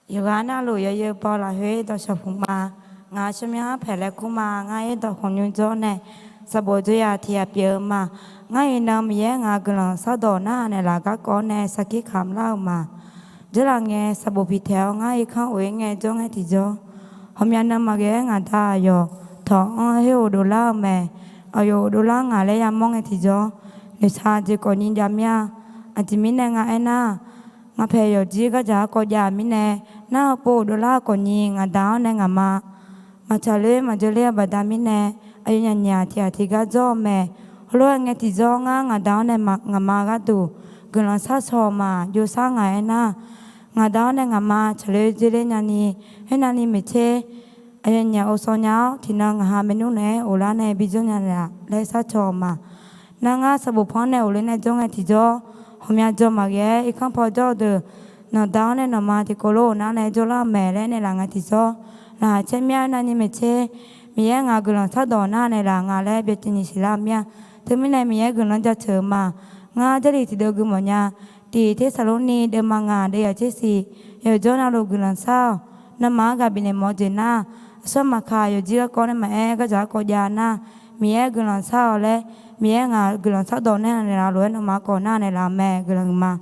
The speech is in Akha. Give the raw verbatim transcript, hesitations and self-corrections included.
Yawqghaq navluf yawzeu baw lafkhoer dawqshawq puq ma. Ngaq tsawrmyanr paeq laer kur ma. Ngar Erdawq Khanqnymr jawr nae sanqbof dzoeryaq tiq yaq pyeuf-eu ma. Ngar iqnan Miqyaer ngaq-euq guiqlanq shardawq narhaq naeqlaf garkawv nae sarkir kamq lar-eu ma. Jawrlaf ngae sanqbof piqtaeq-awr ngar irkanr of-ir ngae jawr ngae tiqjawr, ghawqmya nan maqghae-aer ngaq da aqyawf tawq-anr khoer of dovlar-eu mae. Aqyawf of dovlar ngaq laer yamawr ngae tiqjawr, noeqshaq jeq kawfnyi jav mir-a. Aqjeq mirnae nga aernar, ngaq paeq yawqjir gardzaq garkawv jav-euq mirnae, nar-eu pov of dovlar-eu kawfnyi ngaq da-anr nae ngaq ma maqtsaq ler maqjawr ler-eu baqda mirnae, aqyawfnyaf nyaf tiq ghaq tiq gar jawr-eu mae. Heulof-aer ngae tiqjawr ngar ngaq da-anr nae ngaq ma gharduq guiqlanq shar shaw-eu ma. Jov shar ngaq aernar, ngaq da-anr nae ngaq ma tsaqler dzoerler nyani, khoernavni maeqtser aqyawfnyaf of shaw nya-awr tiqnan ngaqha maernmr naeq-aer of lar nae bijawr nya laf laer shar caw-eu ma. Nar ngar sanqbof panr nae of ler nae jawr ngae tiqjawr, ghawqmya jawr maqghae-aer irkanr paw jawr-eu deuq, nawqda-anr nae nawqma tiqkawv lof-aer nar nae jawrlar-eu mae laer naeqlaf ngae tiqjawr, laqkhaq caer mir-a. Khoernavni maeqtser Miqyaer ngaq guiqlanq shardawq narhaq naeqlaf nga laer byacaevni siqlar-eu mir-a. Teumirnae Miqyaer guiqlanq jaceuq-eu ma. Ngar Jarlif tiqdeuv gui mawfnya. Tiq Tersaqlorni deuvma ngaq deuv yaq tser siq, yawqjawr navluf guiqlanq shar-awq. Nawmaf-anr ghaq bifnaeq mawf-eu jeq nar, aqsur maqkaq yawqjir garkawv nae maqaer gardzaq garkawv jav nar, Miqyaer guiqlanq shar-awq laer, Miqyaer ngaq guiqlanq shardawq narhaq naeqlaf lof-aer nawmaf khawf narhaq naeqlaf-eu mae. Guiqlanq huiqma.